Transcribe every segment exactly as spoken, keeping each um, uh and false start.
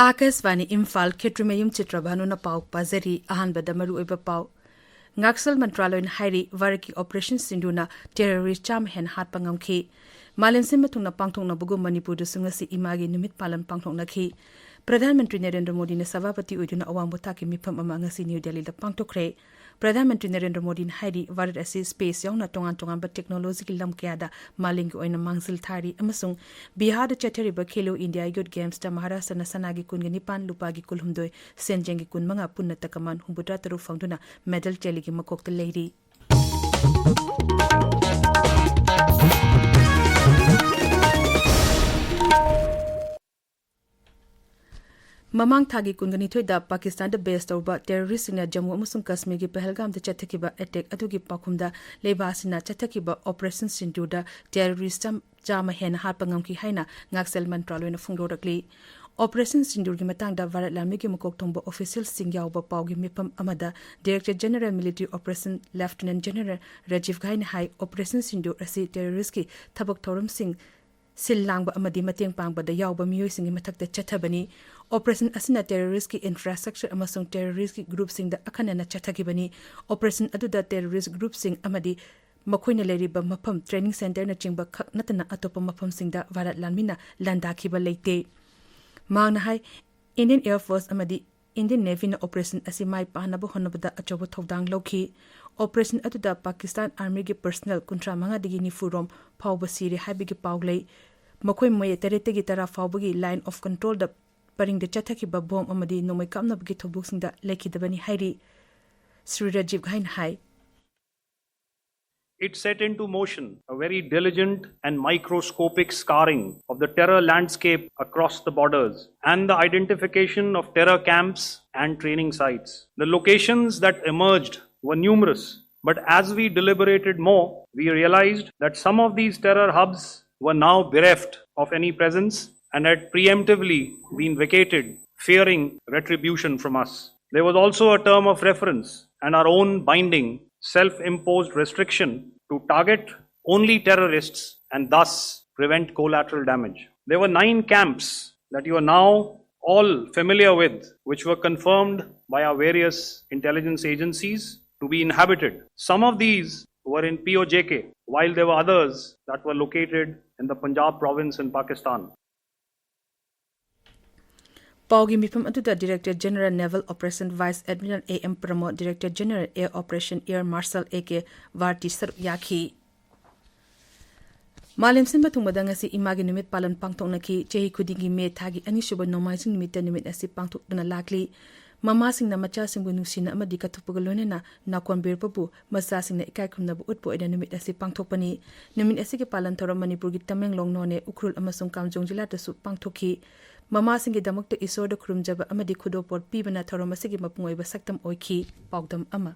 ꯑꯥꯀꯥꯁꯕꯥꯅꯤ ꯏꯝꯐꯥꯜ, ꯈꯦꯇ꯭ꯔꯤꯃꯌꯨꯝ ꯆꯤꯇ꯭ꯔꯚꯥꯅꯨꯅ ꯄꯥꯎ ꯄꯥꯖꯔꯤ꯫ ꯑꯍꯥꯟꯕꯗ ꯃꯔꯨꯑꯣꯏꯕ ꯄꯥꯎ꯫ ꯉꯥꯛꯁꯦꯜ ꯃꯟꯇ꯭ꯔꯥꯂꯣꯏꯅ ꯍꯥꯏꯔꯤ, ꯚꯥꯔꯠꯀꯤ Operation ꯁꯤꯟꯗꯨꯅ terrorist ꯆꯥꯝꯃ ꯍꯦꯟꯅ ꯍꯥꯠꯄ ꯉꯝꯈꯤ꯫ ꯃꯥꯂꯦꯝ ꯁꯤꯟꯕ ꯊꯨꯡꯅ ꯄꯥꯡꯊꯣꯛꯅꯕꯒꯨꯝ ꯃꯅꯤꯄꯨꯔꯗꯁꯨ ꯉꯁꯤ ꯏꯃꯥꯒꯤ ꯅꯨꯃꯤꯠ ꯄꯥꯂꯟ ꯄꯥꯡꯊꯣꯛꯅꯈꯤ꯫ ꯄ꯭ꯔꯙꯥꯟ ꯃꯟꯇ꯭ꯔꯤ ꯅꯔꯦꯟꯗ꯭ꯔ ꯃꯣꯗꯤꯅ ꯁꯚꯥꯄꯇꯤ ꯑꯣꯏꯗꯨꯅ ꯑꯋꯥꯡꯕ ꯊꯥꯛꯀꯤ ꯃꯤꯐꯝ ꯑꯃ ꯉꯁꯤ ꯅ꯭ꯌꯨ ꯗꯦꯜꯂꯤꯗ ꯄꯥꯡꯊꯣꯛꯈ꯭ꯔꯦ꯫ ꯄ꯭ꯔꯙꯥꯟ ꯃꯟꯇ꯭ꯔꯤ ꯅꯔꯦꯟꯗ꯭ꯔ ꯃꯣꯗꯤꯅ ꯍꯥꯏꯔꯤ, ꯚꯥꯔꯠ ꯑꯁꯤ space ꯌꯥꯎꯅ ꯇꯣꯉꯥꯟ ꯇꯣꯉꯥꯟꯕ technologyꯒꯤ ꯂꯝ ꯀꯌꯥꯗ ꯃꯥꯂꯦꯝꯒꯤ ꯑꯣꯏꯅ ꯃꯥꯡꯖꯤꯜ ꯊꯥꯔꯤ ꯑꯃꯁꯨꯡ ꯕꯤꯍꯥꯔꯗ ꯆꯠꯊꯔꯤꯕ Khelo India Youth Gamesꯇ ꯃꯍꯥꯔꯥꯁꯇ꯭ꯔꯅ ꯁꯅꯥꯒꯤ ꯀꯨꯟꯒ ꯅꯤꯄꯥꯟ, ꯂꯨꯄꯥꯒꯤ ꯀꯨꯟꯍꯨꯝꯗꯣꯏ, ꯁꯦꯟꯖꯦꯡꯒꯤ ꯀꯨꯟꯃꯉꯥ, ꯄꯨꯟꯅ ꯇꯀꯃꯥꯟ ꯍꯨꯝꯐꯨꯇꯔꯥ ꯇꯔꯨꯛ ꯐꯪꯗꯨꯅ medal tally ꯒꯤ ꯃꯀꯣꯛꯇ ꯂꯩꯔꯤ꯫ ꯃꯃꯥꯡ ꯊꯥꯒꯤ ꯀꯨꯟꯒ ꯅꯤꯊꯣꯏꯗ ꯄꯥꯀꯤꯁꯇꯥꯟꯗ base ꯇꯧꯕ terroristꯁꯤꯡꯅ ꯖꯝꯃꯨ ꯑꯃꯁꯨꯡ ꯀꯥꯁꯃꯤꯔꯒꯤ ꯄꯍꯜꯒꯥꯝꯗ ꯆꯠꯊꯈꯤꯕ attack ꯑꯗꯨꯒꯤ ꯄꯥꯎꯈꯨꯝꯗ ꯂꯩꯕꯥꯛ ꯑꯁꯤꯅ ꯆꯠꯊꯈꯤꯕ Operation ꯁꯤꯟꯗꯨꯔꯗ terrorist ꯆꯥꯝ-, ꯆꯥꯝꯃ ꯍꯦꯟꯅ ꯍꯥꯠꯄ ꯉꯝꯈꯤ ꯍꯥꯏꯅ ꯉꯥꯛꯁꯦꯜ ꯃꯟꯇ꯭ꯔꯥꯂꯣꯏꯅ ꯐꯣꯡꯗꯣꯔꯛꯂꯤ꯫ Operation ꯁꯤꯟꯗꯨꯔꯒꯤ ꯃꯇꯥꯡꯗ ꯚꯥꯔꯠ ꯂꯥꯟꯃꯤꯒꯤ ꯃꯀꯣꯛ ꯊꯣꯡꯕ officialꯁꯤꯡ ꯌꯥꯎꯕ ꯄꯥꯎꯒꯤ ꯃꯤꯐꯝ ꯑꯃꯗ Director General Military Operation Lieutenant General Rajiv ꯘꯥꯏꯅ ꯍꯥꯏ, Operation ꯁꯤꯟꯗꯨꯔ ꯑꯁꯤ terroristꯀꯤ ꯊꯕꯛ ꯊꯧꯔꯝꯁꯤꯡ ꯁꯤꯜ ꯂꯥꯡꯕ ꯑꯃꯗꯤ ꯃꯇꯦꯡ ꯄꯥꯡꯕꯗ ꯌꯥꯎꯕ ꯃꯤꯑꯣꯏꯁꯤꯡꯒꯤ ꯃꯊꯛꯇ ꯆꯠꯊꯕꯅꯤ꯫ Operation ꯑꯁꯤꯅ terroristꯀꯤ infrastructure ꯑꯃꯁꯨꯡ terroristꯀꯤ groupꯁꯤꯡꯗ ꯑꯈꯟꯅꯅ ꯆꯠꯊꯈꯤꯕꯅꯤ꯫ Operation ꯑꯗꯨꯗ terrorist groupꯁꯤꯡ ꯑꯃꯗꯤ ꯃꯈꯣꯏꯅ ꯂꯩꯔꯤꯕ ꯃꯐꯝ, training centreꯅꯆꯤꯡꯕ ꯈꯛ ꯅꯠꯇꯅ ꯑꯇꯣꯞꯄ ꯃꯐꯝꯁꯤꯡꯗ ꯚꯥꯔꯠ ꯂꯥꯟꯃꯤꯅ ꯂꯥꯟꯗꯥꯈꯤꯕ ꯂꯩꯇꯦ꯫ ꯃꯍꯥꯛꯅ ꯍꯥꯏ, Indian Air Force ꯑꯃꯗꯤ Indian Navyꯅ operation ꯑꯁꯤ ꯃꯥꯏ ꯄꯥꯛꯅꯕ ꯍꯣꯠꯅꯕꯗ ꯑꯆꯧꯕ ꯊꯧꯗꯥꯡ ꯂꯧꯈꯤ꯫ Operation ꯑꯗꯨꯗ ꯄꯥꯀꯤꯁꯇꯥꯟ Armyꯒꯤ personnel ꯀꯨꯟꯊ꯭ꯔꯥ ꯃꯉꯥꯗꯒꯤ ꯅꯤꯐꯨ ꯔꯣꯝ ꯐꯥꯎꯕ ꯁꯤꯔꯦ ꯍꯥꯏꯕꯒꯤ ꯄꯥꯎ ꯂꯩ꯫ ꯃꯈꯣꯏ ꯃꯣꯏ ꯇꯔꯦꯠꯇꯒꯤ ꯇꯔꯥ ꯐꯥꯎꯕꯒꯤ Line of Controlꯗ ꯄꯔꯤꯡꯗ ꯆꯠꯊꯈꯤꯕ bomb ꯑꯃꯗꯤ ꯅꯣꯡꯃꯩ ꯀꯥꯞꯅꯕꯒꯤ ꯊꯧꯗꯣꯛꯁꯤꯡꯗ ꯂꯩꯈꯤꯗꯕꯅꯤ ꯍꯥꯏꯔꯤ꯫ ꯁ꯭ꯔꯤ ꯔꯥꯖꯤꯚ ꯘꯥꯏꯅ ꯍꯥꯏ꯫ It set into motion a very diligent and microscopic scarring of the terror landscape across the borders and the identification of terror camps and training sites. The locations that emerged were numerous, but as we deliberated more, we realized that some of these terror hubs were now bereft of any presence and had preemptively been vacated, fearing retribution from us. There was also a term of reference and our own binding self imposed restriction to target only terrorists and thus prevent collateral damage. There were nine camps that you are now all familiar with, which were confirmed by our various intelligence agencies to be inhabited. Some of these were in P O J K, while there were others that were located in the Punjab province in Pakistan. ꯄꯥꯎꯒꯤ ꯃꯤꯐꯝ ꯑꯗꯨꯗ Director General Naval Operation Vice Admiral A M Pramod, Director General Air Operation Air Marshal A K Varti ꯁꯔꯨꯛ ꯌꯥꯈꯤ꯫ ꯃꯥꯂꯦꯝ ꯁꯤꯟꯕ ꯊꯨꯡꯕꯗ ꯉꯁꯤ ꯏꯃꯥꯒꯤ ꯅꯨꯃꯤꯠ ꯄꯥꯂꯟ ꯄꯥꯡꯊꯣꯛꯅꯈꯤ꯫ ꯆꯍꯤ ꯈꯨꯗꯤꯡꯒꯤ ꯃꯦ ꯊꯥꯒꯤ ꯑꯅꯤꯁꯨꯕ ꯅꯣꯡꯃꯥꯏꯖꯤꯡ ꯅꯨꯃꯤꯠꯇ ꯅꯨꯃꯤꯠ ꯑꯁꯤ ꯄꯥꯡꯊꯣꯛꯇꯨꯅ ꯂꯥꯛꯂꯤ꯫ ꯃꯃꯥꯁꯤꯡꯅ ꯃꯆꯥꯁꯤꯡꯕꯨ ꯅꯨꯡꯁꯤꯅ ꯑꯃꯗꯤ ꯀꯠꯊꯣꯛꯄꯒ ꯂꯣꯏꯅꯅ ꯅꯥꯀꯣꯟ ꯄꯤꯔꯛꯄꯕꯨ ꯃꯆꯥꯁꯤꯡꯅ ꯏꯀꯥꯏ ꯈꯨꯝꯅꯕ ꯎꯠꯄ ꯑꯣꯏꯅ ꯅꯨꯃꯤꯠ ꯑꯁꯤ ꯄꯥꯡꯊꯣꯛꯄꯅꯤ꯫ ꯅꯨꯃꯤꯠ ꯑꯁꯤꯒꯤ ꯄꯥꯂꯟ ꯊꯧꯔꯝ ꯃꯅꯤꯄꯨꯔꯒꯤ ꯇꯃꯦꯡꯂꯣꯡ, ꯅꯣꯅꯦ, ꯎꯈ꯭ꯔꯨꯜ ꯑꯃꯁꯨꯡ ꯀꯥꯝꯖꯣꯡ ꯖꯤꯂꯥꯗꯁꯨ ꯄꯥꯡꯊꯣꯛꯈꯤ꯫ ꯃꯃꯥꯁꯤꯡꯒꯤꯗꯃꯛꯇ ꯏꯁꯣꯔꯗ ꯈꯨꯔꯨꯝꯖꯕ ꯑꯃꯗꯤ ꯈꯨꯗꯣꯜꯄꯣꯠ ꯄꯤꯕꯅ ꯊꯧꯔꯝ ꯑꯁꯤꯒꯤ ꯃꯄꯨꯡ ꯑꯣꯏꯕ ꯁꯛꯇꯝ ꯑꯣꯏꯈꯤ꯫ ꯄꯥꯎꯗꯝ ꯑꯃ꯫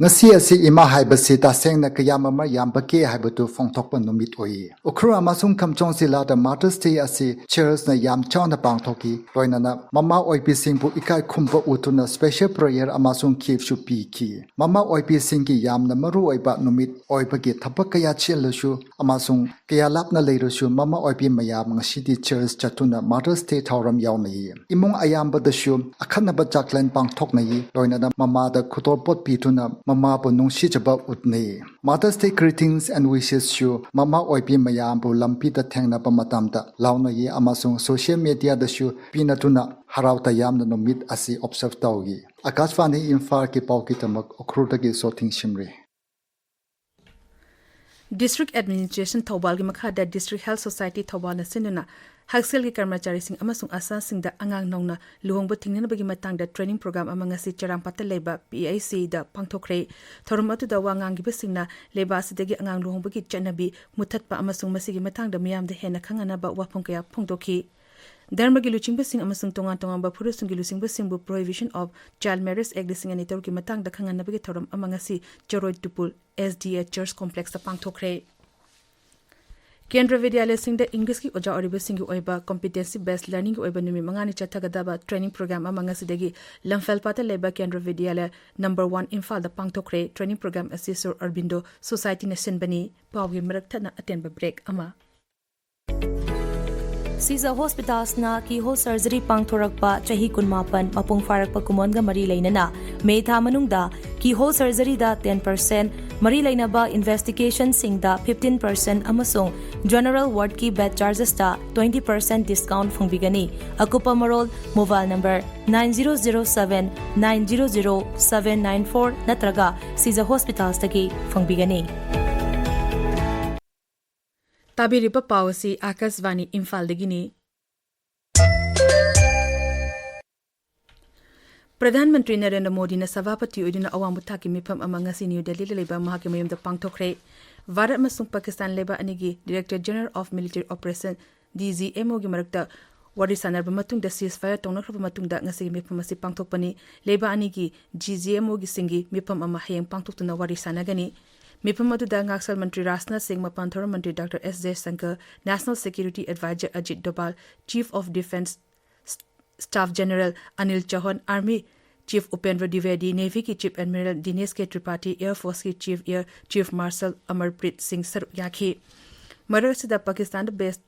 ꯉꯁꯤ ꯑꯁꯤ ꯏꯃꯥ ꯍꯥꯏꯕꯁꯤ ꯇꯁꯦꯡꯅ ꯀꯌꯥꯝ ꯑꯃ ꯌꯥꯝꯕꯒꯦ ꯍꯥꯏꯕꯗꯨ ꯐꯣꯡꯗꯣꯛꯄ ꯅꯨꯃꯤꯠ ꯑꯣꯏ꯫ ꯎꯈ꯭ꯔꯨꯜ ꯑꯃꯁꯨꯡ ꯀꯥꯝꯖꯣꯡ ꯖꯤꯂꯥꯗ Mother's Day ꯑꯁꯤ churchꯅ ꯌꯥꯝ ꯆꯥꯎꯅ ꯄꯥꯡꯊꯣꯛꯈꯤ꯫ ꯂꯣꯏꯅꯅ ꯃꯃꯥ ꯑꯣꯏꯕꯤꯁꯤꯡꯕꯨ ꯏꯀꯥꯏ ꯈꯨꯝꯕ ꯎꯠꯇꯨꯅ special prayer ꯑꯃꯁꯨꯡ giftꯁꯨ ꯄꯤꯈꯤ꯫ ꯃꯃꯥ ꯑꯣꯏꯕꯤꯁꯤꯡꯒꯤ ꯌꯥꯝꯅ ꯃꯔꯨ ꯑꯣꯏꯕ ꯅꯨꯃꯤꯠ ꯑꯣꯏꯕꯒꯤ ꯊꯕꯛ ꯀꯌꯥ ꯆꯤꯜꯂꯁꯨ ꯑꯃꯁꯨꯡ ꯀꯌꯥ ꯂꯥꯞꯅ ꯂꯩꯔꯁꯨ ꯃꯃꯥ ꯑꯣꯏꯕꯤ ꯃꯌꯥꯝ ꯉꯁꯤꯗꯤ church ꯆꯠꯇꯨꯅ Mother's Day ꯊꯧꯔꯝ ꯌꯥꯎꯅꯩ꯫ ꯏꯃꯨꯡ ꯑꯌꯥꯝꯕꯗꯁꯨ ꯑꯈꯟꯅꯕ ꯆꯥꯛꯂꯦꯟ ꯄꯥꯡꯊꯣꯛꯅꯩ, ꯂꯣꯏꯅꯅ ꯃꯃꯥꯗ ꯈꯨꯗꯣꯜꯄꯣꯠ ꯄꯤꯗꯨꯅ ꯃꯃꯥꯕꯨ ꯅꯨꯡꯁꯤꯖꯕ ꯎꯠꯅꯩ꯫ Mother's Day greetings and wishesꯁꯨ ꯃꯃꯥ ꯑꯣꯏꯕꯤ ꯃꯌꯥꯝꯕꯨ ꯂꯝꯕꯤꯗ ꯊꯦꯡꯅꯕ ꯃꯇꯝꯗ ꯂꯥꯎꯅꯩ ꯑꯃꯁꯨꯡ social mediaꯗꯁꯨ ꯄꯤꯅꯗꯨꯅ ꯍꯔꯥꯎ ꯇꯌꯥꯝꯅ ꯅꯨꯃꯤꯠ ꯑꯁꯤ observe ꯇꯧꯏ꯫ ꯑꯀꯥꯁꯕꯥꯅꯤ ꯏꯝꯐꯥꯜꯒꯤ ꯄꯥꯎꯒꯤꯗꯃꯛ ꯎꯈ꯭ꯔꯨꯜꯗꯒꯤ ꯁꯣꯊꯤꯡ ꯁꯤꯝꯔꯤ꯫ District Administration ꯊꯧꯕꯥꯜꯒꯤ ꯃꯈꯥꯗ District Health Society ꯊꯧꯕꯥꯜꯅ ꯁꯤꯟꯗꯨꯅ ꯍꯛꯁꯦꯜꯒꯤ ꯀꯔꯃꯆꯥꯔꯤꯁꯤꯡ ꯑꯃꯁꯨꯡ ꯑꯁꯥꯁꯤꯡꯗ ꯑꯉꯥꯡ ꯅꯧꯅ ꯂꯨꯍꯣꯡꯕ ꯊꯤꯡꯅꯅꯕꯒꯤ ꯃꯇꯥꯡꯗ training program ꯑꯃ ꯉꯁꯤ ꯆꯔꯥꯡꯄꯥꯠꯇ ꯂꯩꯕ P H Cꯗ ꯄꯥꯡꯊꯣꯛꯈ꯭ꯔꯦ꯫ ꯊꯧꯔꯝ ꯑꯗꯨꯗ ꯋꯥ ꯉꯥꯡꯈꯤꯕꯁꯤꯡꯅ ꯂꯩꯕꯥꯛ ꯑꯁꯤꯗꯒꯤ ꯑꯉꯥꯡ ꯂꯨꯍꯣꯡꯕꯒꯤ ꯆꯠꯅꯕꯤ ꯃꯨꯊꯠꯄ ꯑꯃꯁꯨꯡ ꯃꯁꯤꯒꯤ ꯃꯇꯥꯡꯗ ꯃꯤꯌꯥꯝꯗ ꯍꯦꯟꯅ ꯈꯪꯍꯟꯅꯕ ꯋꯥꯐꯝ ꯀꯌꯥ ꯐꯣꯡꯗꯣꯛꯈꯤ꯫ ꯙꯔꯃꯒꯤ ꯂꯨꯆꯤꯡꯕꯁꯤꯡ ꯑꯃꯁꯨꯡ ꯇꯣꯉꯥꯟ ꯇꯣꯉꯥꯟꯕ ꯐꯨꯔꯨꯞꯁꯤꯡꯒꯤ ꯂꯨꯆꯤꯡꯕꯁꯤꯡꯕꯨ Prohibition of Child Marriage Act ꯂꯤꯁꯤꯡ ꯑꯅꯤ ꯇꯔꯨꯛꯀꯤ ꯃꯇꯥꯡꯗ ꯈꯪꯍꯟꯅꯕꯒꯤ ꯊꯧꯔꯝ ꯑꯃ ꯉꯁꯤ ꯆꯔꯣꯏ ꯇꯨꯄꯨꯜ S D A Church Complexꯇ ꯄꯥꯡꯊꯣꯛꯈ꯭ꯔꯦ꯫ ꯀꯦꯟꯗ꯭ꯔ ꯕꯤꯗ꯭ꯌꯥꯂꯌꯁꯤꯡꯗ ꯏꯪꯂꯤꯁꯀꯤ ꯑꯣꯖꯥ ꯑꯣꯏꯔꯤꯕꯁꯤꯡꯒꯤ ꯑꯣꯏꯕ competency based learningꯒꯤ ꯑꯣꯏꯕ ꯅꯨꯃꯤꯠ ꯃꯉꯥꯅꯤ ꯆꯠꯊꯒꯗꯕ training program ꯑꯃ ꯉꯁꯤꯗꯒꯤ ꯂꯝꯐꯦꯜꯄꯥꯠꯇ ꯂꯩꯕ ꯀꯦꯟꯗ꯭ꯔ ꯕꯤꯗ꯭ꯌꯥꯂꯌ number one ꯏꯝꯐꯥꯜꯗ ꯄꯥꯡꯊꯣꯛꯈ꯭ꯔꯦ꯫ Training program ꯑꯁꯤ ꯁꯨꯔ ꯑꯔꯕꯤꯟꯗꯣ Societyꯅ ꯁꯤꯟꯕꯅꯤ꯫ ꯄꯥꯎꯒꯤ ꯃꯔꯛ ꯊꯠꯅ ꯑꯇꯦꯟꯕ break ꯑꯃ꯫ ꯁꯤꯖ ꯍꯣꯁꯄꯤꯇꯥꯜꯁꯅ ꯀꯤꯍꯣꯜ ꯁꯔꯖꯔꯤ ꯄꯥꯡꯊꯣꯔꯛꯄ ꯆꯍꯤ ꯀꯨꯟꯃꯥꯄꯟ ꯃꯄꯨꯡ ꯐꯥꯔꯛꯄ ꯀꯨꯝꯑꯣꯟꯒ ꯃꯔꯤ ꯂꯩꯅꯅ ꯃꯦ ꯊꯥ ꯃꯅꯨꯡꯗ ꯀꯤꯍꯣꯜ ꯁꯔꯖꯔꯤꯗ ꯇꯦꯟ ꯄꯔꯁꯦꯟ, ꯃꯔꯤ ꯂꯩꯅꯕ ꯏꯟꯚꯦꯁꯇꯤꯒꯦꯁꯟꯁꯤꯡꯗ ꯐꯤꯐꯇꯤꯟ ꯄꯔꯁꯦꯟ ꯑꯃꯁꯨꯡ ꯖꯦꯅꯔꯦꯜ ꯋꯥꯔꯗꯀꯤ ꯕꯦꯗ ꯆꯥꯔꯖꯦꯁꯇ ꯇ꯭ꯋꯦꯟꯇꯤ ꯄꯔꯁꯦꯟ ꯗꯤꯁꯀꯥꯎꯟꯠ ꯐꯪꯕꯤꯒꯅꯤ꯫ ꯑꯀꯨꯞꯄ ꯃꯔꯣꯜ mobile number nine zero zero seven nine zero zero seven nine four ꯅꯠꯇ꯭ꯔꯒ ꯁꯤꯖ ꯍꯣꯁꯄꯤꯇꯥꯜꯁꯇꯒꯤ ꯐꯪꯕꯤꯒꯅꯤ꯫ ꯇꯥꯕꯤꯔꯤꯕ ꯄꯥꯎ ꯑꯁꯤ ꯑꯥꯀꯥꯁꯕꯥꯅꯤ ꯏꯝꯐꯥꯜꯗꯒꯤꯅꯤ꯫ ꯄ꯭ꯔꯙꯥꯟ ꯃꯟꯇ꯭ꯔꯤ ꯅꯔꯦꯟꯗ꯭ꯔ ꯃꯣꯗꯤꯅ ꯁꯚꯥꯄꯇꯤ ꯑꯣꯏꯗꯨꯅ ꯑꯋꯥꯡꯕ ꯊꯥꯛꯀꯤ ꯃꯤꯐꯝ ꯑꯃ ꯉꯁꯤ ꯅ꯭ꯌꯨ ꯗꯦꯜꯂꯤꯗ ꯂꯩꯕ ꯃꯍꯥꯛꯀꯤ ꯃꯌꯨꯝꯗ ꯄꯥꯡꯊꯣꯛꯈ꯭ꯔꯦ꯫ ꯚꯥꯔꯠ ꯑꯃꯁꯨꯡ ꯄꯥꯀꯤꯁꯇꯥꯟ ꯂꯩꯕꯥꯛ ꯑꯅꯤꯒꯤ Director General of Military Operation, D G M O ꯒꯤ ꯃꯔꯛꯇ ꯋꯥꯔꯤ ꯁꯥꯟꯅꯔꯕ ꯃꯇꯨꯡꯗ ceasefire ꯇꯧꯅꯈ꯭ꯔꯕ ꯃꯇꯨꯡꯗ ꯉꯁꯤꯒꯤ ꯃꯤꯐꯝ ꯑꯁꯤ ꯄꯥꯡꯊꯣꯛꯄꯅꯤ꯫ ꯂꯩꯕꯥꯛ ꯑꯅꯤꯒꯤ G G M O ꯒꯤ ꯁꯤꯡꯒꯤ ꯃꯤꯐꯝ ꯑꯃ ꯍꯌꯦꯡ ꯄꯥꯡꯊꯣꯛꯇꯨꯅ ꯋꯥꯔꯤ ꯁꯥꯟꯅꯒꯅꯤ꯫ ꯃꯤꯐꯝ ꯑꯗꯨꯗ ꯉꯥꯛꯁꯦꯜ ꯃꯟꯇ꯭ꯔꯤ ꯔꯥꯖꯅꯥꯊ ꯁꯤꯡ, ꯃꯄꯥꯟ ꯊꯧꯔꯝ ꯃꯟꯇ꯭ꯔꯤ doctor S ꯖꯌꯁꯪꯀꯔ, National Security Advisor Ajit Doval, Chief of Defence Staff General Anil Chauhan, Army Chief Upendra Dwivedi, Navy ꯒꯤ Chief Admiral Dinesh K Tripathi, Air Force ꯀꯤ Chief Air Chief Marshal Amarpreet Singh ꯁꯔꯨꯛ ꯌꯥꯈꯤ꯫ ꯃꯔꯛ ꯑꯁꯤꯗ ꯄꯥꯀꯤꯁꯇꯥꯟꯗ base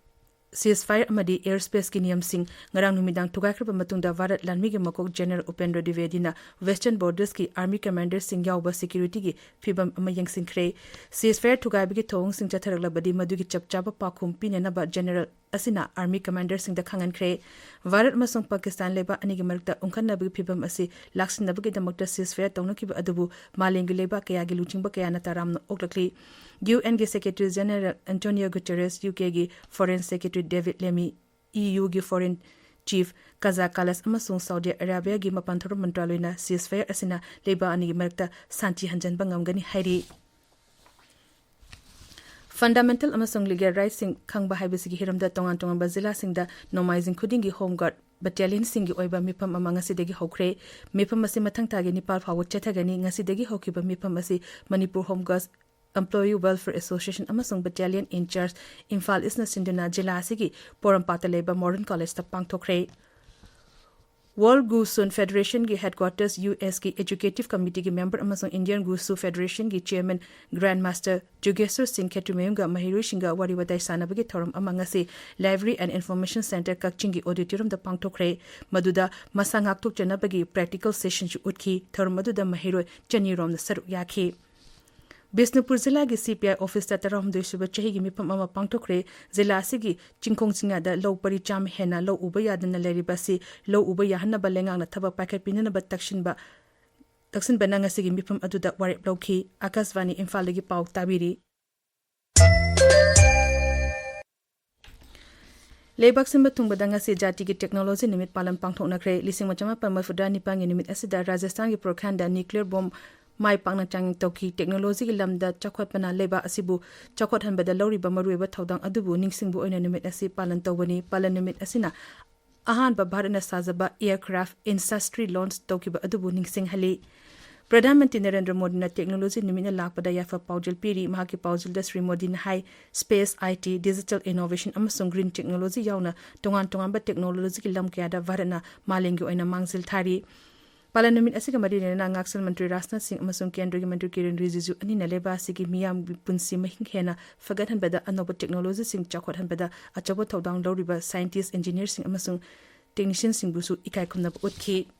ceasefire ꯑꯃꯗꯤ air space ꯀꯤ ꯅꯤꯌꯝꯁꯤꯡ ꯉꯔꯥꯡ ꯅꯨꯃꯤꯗꯥꯡ ꯊꯨꯒꯥꯏꯈ꯭ꯔꯕ ꯃꯇꯨꯡꯗ ꯚꯥꯔꯠ ꯂꯥꯟꯃꯤꯒꯤ ꯃꯀꯣꯛ General Upendra Dwivedi ꯅ Western Borders ꯀꯤ Army Commander ꯁꯤꯡ ꯌꯥꯎꯕ security ꯒꯤ ꯐꯤꯚꯝ ꯑꯃ ꯌꯦꯡꯁꯤꯟꯈ꯭ꯔꯦ꯫ Ceasefire ꯊꯨꯒꯥꯏꯕꯒꯤ ꯊꯧꯑꯣꯡꯁꯤꯡ ꯆꯠꯊꯔꯛꯂꯕꯗꯤ ꯃꯗꯨꯒꯤ ꯆꯞ ꯆꯥꯕ ꯄꯥꯎꯈꯨꯝ ꯄꯤꯅꯅꯕ General ꯑꯁꯤꯅ Army Commander ꯁꯤꯡꯗ ꯈꯪꯍꯟꯈ꯭ꯔꯦ꯫ ꯚꯥꯔꯠ ꯑꯃꯁꯨꯡ ꯄꯥꯀꯤꯁꯇꯥꯟ ꯂꯩꯕꯥꯛ ꯑꯅꯤꯒꯤ ꯃꯔꯛꯇ ꯎꯪꯈꯠꯅꯕꯒꯤ ꯐꯤꯚꯝ ꯑꯁꯤ ꯂꯥꯛꯁꯤꯟꯅꯕꯒꯤꯗꯃꯛꯇ ceasefire ꯇꯧꯅꯈꯤꯕ ꯑꯗꯨꯕꯨ ꯃꯥꯂꯦꯝꯒꯤ ꯂꯩꯕꯥꯛ ꯀꯌꯥꯒꯤ ꯂꯨꯆꯤꯡꯕ ꯀꯌꯥꯅ ꯇꯔꯥꯝꯅ ꯑꯣꯛꯂꯛꯂꯤ꯫ UN ꯒꯤ Secretary General Antonio Guterres, UK ꯒꯤ Foreign Secretary David Lammy, EU ꯒꯤ Foreign Chief Kaja Kallas ꯑꯃꯁꯨꯡ Saudi Arabia ꯒꯤ ꯃꯄꯥꯟ ꯊꯧꯔꯝ ꯃꯟꯇ꯭ꯔꯥꯂꯣꯏꯅ ceasefire ꯑꯁꯤꯅ ꯂꯩꯕꯥꯛ ꯑꯅꯤꯒꯤ ꯃꯔꯛꯇ ꯁꯥꯟꯇꯤ ꯍꯟꯖꯟꯕ ꯉꯝꯒꯅꯤ ꯍꯥꯏꯔꯤ꯫ Fundamental ꯑꯃꯁꯨꯡ legal rights ꯁꯤꯡ ꯈꯪꯕ ꯍꯥꯏꯕꯁꯤꯒꯤ ꯍꯤꯔꯝꯗ ꯇꯣꯉꯥꯟ ꯇꯣꯉꯥꯟꯕ ꯖꯤꯂꯥꯁꯤꯡꯗ ꯅꯣꯡꯃꯥꯏꯖꯤꯡ ꯈꯨꯗꯤꯡꯒꯤ Home Guard battalion ꯁꯤꯡꯒꯤ ꯑꯣꯏꯕ ꯃꯤꯐꯝ ꯑꯃ ꯉꯁꯤꯗꯒꯤ ꯍꯧꯈ꯭ꯔꯦ꯫ ꯃꯤꯐꯝ ꯑꯁꯤ ꯃꯊꯪ ꯊꯥꯒꯤ ꯅꯤꯄꯥꯜ ꯐꯥꯎꯕ ꯆꯠꯊꯒꯅꯤ꯫ ꯉꯁꯤꯗꯒꯤ ꯍꯧꯈꯤꯕ ꯃꯤꯐꯝ ꯑꯁꯤ Manipur Home Guards Employee Welfare Association ꯑꯃꯁꯨꯡ Battalion in Charge Imphal East ꯅ ꯁꯤꯟꯗꯨꯅ ꯖꯤꯂꯥ ꯑꯁꯤꯒꯤ ꯄꯣꯔꯣꯝꯄꯥꯠꯇ ꯂꯩꯕ Modern College ꯇ ꯄꯥꯡꯊꯣꯛꯈ꯭ꯔꯦ꯫ World Wushu Federation ꯒꯤ headquarters U S ꯀꯤ executive committee ꯒꯤ member ꯑꯃꯁꯨꯡ Indian Wushu Federation ꯒꯤ chairman Grandmaster ꯖꯨꯒꯦꯁ꯭ꯋꯔ ꯁꯤꯡ ꯈꯦꯇ꯭ꯔꯤꯃꯌꯨꯝꯒ ꯃꯍꯩꯔꯣꯏꯁꯤꯡꯒ ꯋꯥꯔꯤ ꯋꯥꯇꯥꯏ ꯁꯥꯟꯅꯕꯒꯤ ꯊꯧꯔꯝ ꯑꯃ ꯉꯁꯤ Library and Information Centre ꯀꯛꯆꯤꯡꯒꯤ auditorium ꯗ ꯄꯥꯡꯊꯣꯛꯈ꯭ꯔꯦ꯫ ꯃꯗꯨꯗ ꯃꯁꯥ ꯉꯥꯛꯊꯣꯛꯆꯅꯕꯒꯤ practical session ꯁꯨ ꯎꯠꯈꯤ꯫ ꯊꯧꯔꯝ ꯑꯗꯨꯗ ꯃꯍꯩꯔꯣꯏ ꯆꯅꯤ ꯔꯣꯝꯅ ꯁꯔꯨꯛ ꯌꯥꯈꯤ꯫ ꯕꯤꯁꯅꯨꯄꯨꯔ ꯖꯤꯂꯥꯒꯤ C P I office ꯇ ꯇꯔꯥꯍꯨꯝꯗꯣꯏ ꯁꯨꯕ ꯆꯍꯤꯒꯤ ꯃꯤꯐꯝ ꯑꯃ ꯄꯥꯡꯊꯣꯛꯈ꯭ꯔꯦ꯫ ꯖꯤꯂꯥ ꯑꯁꯤꯒꯤ ꯆꯤꯡꯈꯣꯡ ꯆꯤꯡꯌꯥꯗ ꯂꯧ ꯄꯔꯤ ꯆꯥꯝꯃ ꯍꯦꯟꯅ ꯂꯧ ꯎꯕ ꯌꯥꯗꯅ ꯂꯩꯔꯤꯕ ꯑꯁꯤ ꯂꯧ ꯎꯕ ꯌꯥꯍꯟꯅꯕ ꯂꯩꯉꯥꯛꯅ ꯊꯕꯛ ꯄꯥꯏꯈꯠꯄꯤꯅꯅꯕ ꯇꯛꯁꯤꯟꯕ, ꯇꯛꯁꯤꯟꯕꯅ ꯉꯁꯤꯒꯤ ꯃꯤꯐꯝ ꯑꯗꯨꯗ ꯋꯥꯔꯦꯞ ꯂꯧꯈꯤ꯫ ꯑꯀꯥꯁꯕꯥꯅꯤ ꯏꯝꯐꯥꯜꯗꯒꯤ ꯄꯥꯎ ꯇꯥꯕꯤꯔꯤ꯫ ꯂꯩꯕꯥꯛ ꯁꯤꯟꯕ ꯊꯨꯡꯕꯗ ꯉꯁꯤ ꯖꯥꯇꯤꯒꯤ technology ꯅꯨꯃꯤꯠ ꯄꯥꯂꯟ ꯄꯥꯡꯊꯣꯛꯅꯈ꯭ꯔꯦ꯫ ꯂꯤꯁꯤꯡ ꯑꯃ ꯆꯃꯥꯄꯟ ꯃꯔꯤꯐꯨꯇꯔꯥ ꯅꯤꯄꯥꯟꯒꯤ ꯅꯨꯃꯤꯠ ꯑꯁꯤꯗ ꯔꯥꯖꯁꯊꯥꯟꯒꯤ ꯄ꯭ꯔꯣꯈ꯭ꯌꯥꯟꯗ nuclear bomb ꯃꯥꯏ ꯄꯥꯛꯅ ꯆꯥꯡꯌꯦꯡ ꯇꯧꯈꯤ꯫ Technology ꯒꯤ ꯂꯝꯗ ꯆꯥꯎꯈꯠꯄꯅ ꯂꯩꯕꯥꯛ ꯑꯁꯤꯕꯨ ꯆꯥꯎꯈꯠꯍꯟꯕꯗ ꯂꯧꯔꯤꯕ ꯃꯔꯨꯑꯣꯏꯕ ꯊꯧꯗꯥꯡ ꯑꯗꯨꯕꯨ ꯅꯤꯡꯁꯤꯡꯕ ꯑꯣꯏꯅ ꯅꯨꯃꯤꯠ ꯑꯁꯤ ꯄꯥꯂꯟ ꯇꯧꯕꯅꯤ꯫ ꯄꯥꯂꯟ ꯅꯨꯃꯤꯠ ꯑꯁꯤꯅ ꯑꯍꯥꯟꯕ ꯚꯥꯔꯠꯅ ꯁꯥꯖꯕ aircraft Insa three launch ꯇꯧꯈꯤꯕ ꯑꯗꯨꯕꯨ ꯅꯤꯡꯁꯤꯡꯍꯜꯂꯤ꯫ ꯄ꯭ꯔꯙꯥꯟ ꯃꯟꯇ꯭ꯔꯤ ꯅꯔꯦꯟꯗ꯭ꯔ ꯃꯣꯗꯤꯅ technology ꯅꯨꯃꯤꯠꯅ ꯂꯥꯛꯄꯗ ꯌꯥꯏꯐ ꯄꯥꯎꯖꯦꯜ ꯄꯤꯔꯤ꯫ ꯃꯍꯥꯛꯀꯤ ꯄꯥꯎꯖꯦꯜꯗ ꯁ꯭ꯔꯤ ꯃꯣꯗꯤꯅ ꯍꯥꯏ, space, I T, digital innovation ꯑꯃꯁꯨꯡ green technology ꯌꯥꯎꯅ ꯇꯣꯉꯥꯟ ꯇꯣꯉꯥꯟꯕ technology ꯒꯤ ꯂꯝ ꯀꯌꯥꯗ ꯚꯥꯔꯠꯅ ꯃꯥꯂꯦꯝꯒꯤ ꯑꯣꯏꯅ ꯃꯥꯡꯖꯤꯜ ꯊꯥꯔꯤ꯫ ꯄꯥꯂꯟ ꯅꯨꯃꯤꯠ ꯑꯁꯤꯒ ꯃꯔꯤ ꯂꯩꯅꯅ ꯉꯥꯛꯁꯦꯜ ꯃꯟꯇ꯭ꯔꯤ ꯔꯥꯖꯅꯥꯊ ꯁꯤꯡ ꯑꯃꯁꯨꯡ ꯀꯦꯟꯗ꯭ꯔꯒꯤ ꯃꯟꯇ꯭ꯔꯤ ꯀꯤꯔꯦꯟ ꯔꯤꯖꯤꯖꯨ ꯑꯅꯤꯅ ꯂꯩꯕꯥꯛ ꯑꯁꯤꯒꯤ ꯃꯤꯌꯥꯝꯒꯤ ꯄꯨꯟꯁꯤ ꯃꯍꯤꯡ ꯍꯦꯟꯅ ꯐꯒꯠꯍꯟꯕꯗ ꯑꯅꯧꯕ technology ꯁꯤꯡ ꯆꯥꯎꯈꯠꯍꯟꯕꯗ ꯑꯆꯧꯕ ꯊꯧꯗꯥꯡ ꯂꯧꯔꯤꯕ scientist, engineer ꯁꯤꯡ ꯑꯃꯁꯨꯡ technician ꯁꯤꯡꯕꯨꯁꯨ ꯏꯀꯥꯏ ꯈꯨꯝꯅꯕ ꯎꯠꯈꯤ꯫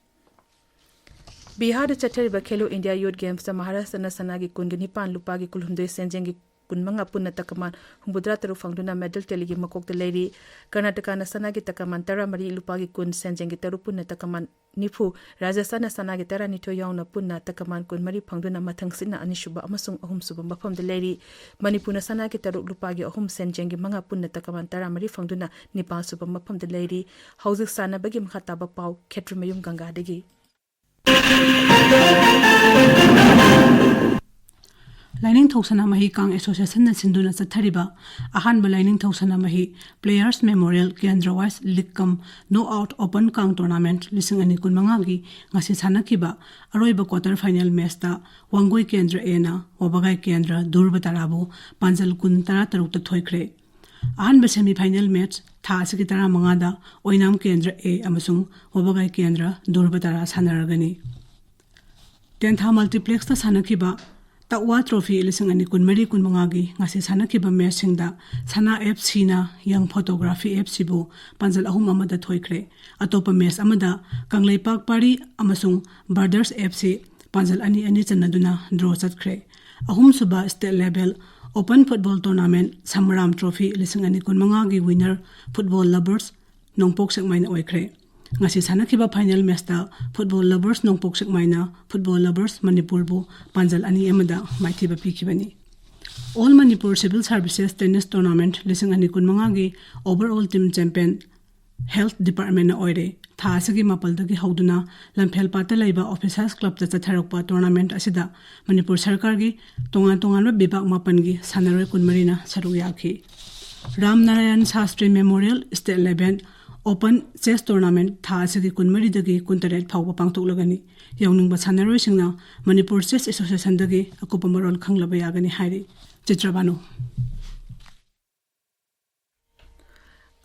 ꯕꯤꯍꯥꯔꯗ ꯆꯠꯊꯔꯤꯕ ꯈꯦꯂꯣ ꯏꯟꯗꯤꯌꯥ ꯌꯨꯊ ꯒꯦꯝꯁꯇ ꯃꯍꯥꯔꯥꯁꯇ꯭ꯔꯅ ꯁꯅꯥꯒꯤ ꯀꯨꯟꯒ ꯅꯤꯄꯥꯟ, ꯂꯨꯄꯥꯒꯤ ꯀꯨꯟꯍꯨꯝꯗꯣꯏ, ꯁꯦꯟꯖꯦꯡꯒꯤ ꯀꯨꯟꯃꯉꯥ, ꯄꯨꯟꯅ ꯇꯀꯃꯥꯟ ꯍꯨꯝꯐꯨꯇꯔꯥ ꯇꯔꯨꯛ ꯐꯪꯗꯨꯅ medal tallyꯒꯤ ꯃꯀꯣꯛꯇ ꯂꯩꯔꯤ꯫ ꯀꯔꯅꯥꯇꯀꯥꯅ ꯁꯅꯥꯒꯤ ꯇꯀꯃꯥꯟ ꯇꯔꯥꯃꯔꯤ, ꯂꯨꯄꯥꯒꯤ ꯀꯨꯟ, ꯁꯦꯟꯖꯦꯡꯒꯤ ꯇꯔꯨꯛ, ꯄꯨꯟꯅ ꯇꯀꯃꯥꯟ ꯅꯤꯐꯨ, ꯔꯥꯖꯁꯊꯥꯟꯅ ꯁꯅꯥꯒꯤ ꯇꯔꯥꯅꯤꯊꯣꯏ ꯌꯥꯎꯅ ꯄꯨꯟꯅ ꯇꯀꯃꯥꯟ ꯀꯨꯟꯃꯔꯤ ꯐꯪꯗꯨꯅ ꯃꯊꯪꯁꯤꯠꯅ ꯑꯅꯤꯁꯨꯕ ꯑꯃꯁꯨꯡ ꯑꯍꯨꯝꯁꯨꯕ ꯃꯐꯝꯗ ꯂꯩꯔꯤ꯫ ꯃꯅꯤꯄꯨꯔꯅ ꯁꯅꯥꯒꯤ ꯇꯔꯨꯛ, ꯂꯨꯄꯥꯒꯤ ꯑꯍꯨꯝ, ꯁꯦꯟꯖꯦꯡꯒꯤ ꯃꯉꯥ, ꯄꯨꯟꯅ ꯇꯀꯃꯥꯟ ꯇꯔꯥꯃꯔꯤ ꯐꯪꯗꯨꯅ ꯅꯤꯄꯥꯜꯁꯨꯕ ꯃꯐꯝꯗ ꯂꯩꯔꯤ꯫ ꯍꯧꯖꯤꯛ ꯁꯥꯟꯅꯕꯒꯤ ꯃꯈꯥ ꯇꯥꯕ ꯄꯥꯎ ꯈꯦꯇ꯭ꯔꯤꯃꯌꯨꯝ ꯒꯪꯒꯥꯗꯒꯤ꯫ ꯂꯥꯏꯅꯤꯡꯊꯧ ꯁꯅꯥꯃꯍꯤ ꯀꯥꯡ ꯑꯦꯁꯣꯁꯤꯌꯦꯁꯟꯅ ꯁꯤꯟꯗꯨꯅ ꯆꯠꯊꯔꯤꯕ ꯑꯍꯥꯟꯕ ꯂꯥꯏꯅꯤꯡꯊꯧ ꯁꯅꯥꯃꯍꯤ Players Memorial Kendra Wise League cum Knock Out Open Kang Tournament ꯂꯤꯁꯤꯡ ꯑꯅꯤ ꯀꯨꯟꯃꯉꯥꯒꯤ ꯉꯁꯤ ꯁꯥꯟꯅꯈꯤꯕ ꯑꯔꯣꯏꯕ quarter final matchꯇ ꯋꯥꯡꯒꯣꯏ ꯀꯦꯟꯗ꯭ꯔ Aꯅ ꯋꯥꯕꯒꯥꯏ ꯀꯦꯟꯗ꯭ꯔ ꯙ꯭ꯔꯨꯕ ꯇꯔꯥꯕꯨ ꯄꯥꯟꯖꯜ ꯀꯨꯟ, ꯇꯔꯥꯇꯔꯨꯛꯇ ꯊꯣꯏꯈ꯭ꯔꯦ꯫ ꯑꯍꯥꯟꯕ semifinal match ꯊꯥ ꯑꯁꯤꯒꯤ ꯇꯔꯥꯃꯉꯥꯗ ꯑꯣꯏꯅꯥꯝ ꯀꯦꯟꯗ꯭ꯔ A ꯑꯃꯁꯨꯡ ꯋꯥꯕꯒꯥꯏ ꯀꯦꯟꯗ꯭ꯔ ꯗꯨꯔꯕꯇꯥꯔꯥ ꯁꯥꯟꯅꯔꯒꯅꯤ꯫ ꯇꯦꯟꯊꯥ ꯃꯜꯇꯤꯄ꯭ꯂꯦꯛꯁꯇ ꯁꯥꯟꯅꯈꯤꯕ ꯇꯛꯋꯥ ꯇ꯭ꯔꯣꯐꯤ ꯂꯤꯁꯤꯡ ꯑꯅꯤ ꯀꯨꯟꯃꯔꯤ ꯀꯨꯟꯃꯉꯥꯒꯤ ꯉꯁꯤ ꯁꯥꯟꯅꯈꯤꯕ ꯃꯦꯆꯁꯤꯡꯗ ꯁꯅꯥ F Cꯅ ꯌꯪ ꯐꯣꯇꯣꯒ꯭ꯔꯥꯐꯤ F Cꯕꯨ ꯄꯥꯟꯖꯜ ꯑꯍꯨꯝ ꯑꯃꯗ ꯊꯣꯏꯈ꯭ꯔꯦ꯫ ꯑꯇꯣꯞꯄ ꯃꯦꯆ ꯑꯃꯗ ꯀꯪꯂꯩꯄꯥꯛ ꯄꯥꯔꯤ ꯑꯃꯁꯨꯡ ꯕ꯭ꯔꯗꯔꯁ F C ꯄꯥꯟꯖꯜ ꯑꯅꯤ ꯑꯅꯤ ꯆꯟꯅꯗꯨꯅ ꯗ꯭ꯔꯣ ꯆꯠꯈ꯭ꯔꯦ꯫ ꯑꯍꯨꯝꯁꯨꯕ state level open football tournament Samaram trophy ꯂꯤꯁꯤꯡ ꯑꯅꯤ ꯀꯨꯟꯃꯉꯥꯒꯤ ꯋꯤꯅꯔ ꯐꯨꯠꯕꯣꯜ ꯂꯚꯔꯁ ꯅꯣꯡꯄꯣꯛ ꯁꯦꯛꯃꯥꯏꯅ ꯑꯣꯏꯈ꯭ꯔꯦ꯫ ꯉꯁꯤ ꯁꯥꯟꯅꯈꯤꯕ ꯐꯥꯏꯅꯦꯜ ꯃꯦꯆꯇ ꯐꯨꯠꯕꯣꯜ ꯂꯚꯔꯁ ꯅꯣꯡꯄꯣꯛ ꯁꯦꯛꯃꯥꯏꯅ ꯐꯨꯠꯕꯣꯜ ꯂꯚꯔꯁ ꯃꯅꯤꯄꯨꯔꯕꯨ ꯄꯥꯟꯖꯜ ꯑꯅꯤ ꯑꯃꯗ ꯃꯥꯏꯊꯤꯕ ꯄꯤꯈꯤꯕꯅꯤ꯫ All Manipur civil services tennis tournament ꯂꯤꯁꯤꯡ ꯑꯅꯤ ꯀꯨꯟꯃꯉꯥꯒꯤ ꯑꯣꯚꯔꯑꯣꯜ ꯇꯤꯝ ꯆꯦꯝꯄꯤꯌꯟ ꯍꯦꯜꯊ ꯗꯤꯄꯥꯔꯠꯃꯦꯟꯠꯅ ꯑꯣꯏꯔꯦ꯫ ꯊꯥ ꯑꯁꯤꯒꯤ ꯃꯥꯄꯜꯗꯒꯤ ꯍꯧꯗꯨꯅ ꯂꯝꯐꯦꯜꯄꯥꯠꯇ ꯂꯩꯕ ꯑꯣꯐꯤꯁꯔꯁ ꯀ꯭ꯂꯕꯇ ꯆꯠꯊꯔꯛꯄ ꯇꯣꯔꯅꯥꯃꯦꯟꯠ ꯑꯁꯤꯗ ꯃꯅꯤꯄꯨꯔ ꯁꯔꯀꯥꯔꯒꯤ ꯇꯣꯉꯥꯟ ꯇꯣꯉꯥꯟꯕ ꯕꯤꯚꯥꯒ ꯃꯥꯄꯟꯒꯤ ꯁꯥꯟꯅꯔꯣꯏ ꯀꯨꯟꯃꯔꯤꯅ ꯁꯔꯨꯛ ꯌꯥꯈꯤ꯫ Ram Narayan Shastri memorial state level open chess tournament ꯊꯥ ꯑꯁꯤꯒꯤ ꯀꯨꯟꯃꯔꯤꯗꯒꯤ ꯀꯨꯟꯇꯔꯦꯠ ꯐꯥꯎꯕ ꯄꯥꯡꯊꯣꯛꯂꯒꯅꯤ꯫ ꯌꯥꯎꯅꯤꯡꯕ ꯁꯥꯟꯅꯔꯣꯏꯁꯤꯡꯅ ꯃꯅꯤꯄꯨꯔ ꯆꯦꯁ ꯑꯦꯁꯣꯁꯤꯌꯦꯁꯟꯗꯒꯤ ꯑꯀꯨꯞꯄ ꯃꯔꯣꯜ ꯈꯪꯂꯕ ꯌꯥꯒꯅꯤ ꯍꯥꯏꯔꯤ꯫ ꯆꯤꯇ꯭ꯔꯕꯥꯅꯨ꯫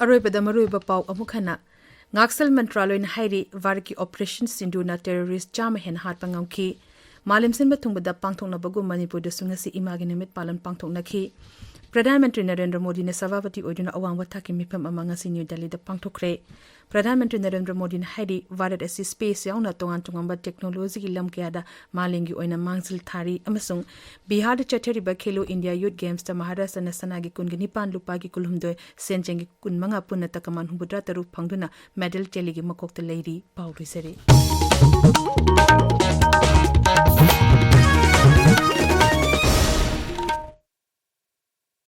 ꯑꯔꯣꯏꯕꯗ ꯃꯔꯨꯑꯣꯏꯕ ꯄꯥꯎ ꯑꯃꯨꯛ ꯍꯟꯅ꯫ ꯉꯥꯛꯁꯦꯜ ꯃꯟꯇ꯭ꯔꯥꯂꯣꯏꯅ ꯍꯥꯏꯔꯤ, ꯚꯥꯔꯠꯀꯤ ꯑꯣꯄꯔꯦꯁꯟ ꯁꯤꯟꯗꯨꯅ ꯇꯦꯔꯣꯔꯤꯁ ꯆꯥꯝꯃ ꯍꯦꯟꯅ ꯍꯥꯠꯄ ꯉꯝꯈꯤ꯫ ꯃꯥꯂꯦꯝ ꯁꯤꯟꯕ ꯊꯨꯡꯕꯗ ꯄꯥꯡꯊꯣꯛꯅꯕꯒꯨꯝ ꯃꯅꯤꯄꯨꯔꯗꯁꯨ ꯉꯁꯤ ꯏꯃꯥꯒꯤ ꯅꯨꯃꯤꯠ ꯄꯥꯂꯟ ꯄꯥꯡꯊꯣꯛꯅꯈꯤ꯫ ꯄ꯭ꯔꯙꯥꯟ ꯃꯟꯇ꯭ꯔꯤ ꯅꯔꯦꯟꯗ꯭ꯔ ꯃꯣꯗꯤꯅ ꯁꯚꯥꯄꯇꯤ ꯑꯣꯏꯗꯨꯅ ꯑꯋꯥꯡꯕ ꯊꯥꯛꯀꯤ ꯃꯤꯐꯝ ꯑꯃ ꯉꯁꯤ ꯅ꯭ꯌꯨ ꯗꯦꯜꯂꯤꯗ ꯄꯥꯡꯊꯣꯛꯈ꯭ꯔꯦ꯫ ꯄ꯭ꯔꯙꯥꯟ ꯃꯟꯇ꯭ꯔꯤ ꯅꯔꯦꯟꯗ꯭ꯔ ꯃꯣꯗꯤꯅ ꯍꯥꯏꯔꯤ, ꯚꯥꯔꯠ ꯑꯁꯤ ꯁ꯭ꯄꯦꯁ ꯌꯥꯎꯅ ꯇꯣꯉꯥꯟ ꯇꯣꯉꯥꯟꯕ ꯇꯦꯛꯅꯣꯂꯣꯖꯤꯒꯤ ꯂꯝ ꯀꯌꯥꯗ ꯃꯥꯂꯦꯝꯒꯤ ꯑꯣꯏꯅ ꯃꯥꯡꯖꯤꯜ ꯊꯥꯔꯤ ꯑꯃꯁꯨꯡ ꯕꯤꯍꯥꯔꯗ ꯆꯠꯊꯔꯤꯕ ꯈꯦꯂꯣ ꯏꯟꯗꯤꯌꯥ ꯌꯨꯊ ꯒꯦꯝꯁꯇ ꯃꯍꯥꯔꯥꯁꯇ꯭ꯔꯅ ꯁꯅꯥꯒꯤ ꯀꯨꯟꯒ ꯅꯤꯄꯥꯟ, ꯂꯨꯄꯥꯒꯤ ꯀꯨꯟꯍꯨꯝꯗꯣꯏ, ꯁꯦꯟꯖꯦꯡꯒꯤ ꯀꯨꯟꯃꯉꯥ, ꯄꯨꯟꯅ ꯇꯀꯃꯥꯟ ꯍꯨꯝꯐꯨꯇꯔꯥ ꯇꯔꯨꯛ ꯐꯪꯗꯨꯅ ꯃꯦꯗꯜ ꯇꯦꯂꯤꯒꯤ ꯃꯀꯣꯛꯇ ꯂꯩꯔꯤ꯫ ꯄꯥꯎ ꯂꯣꯏꯖꯔꯦ꯫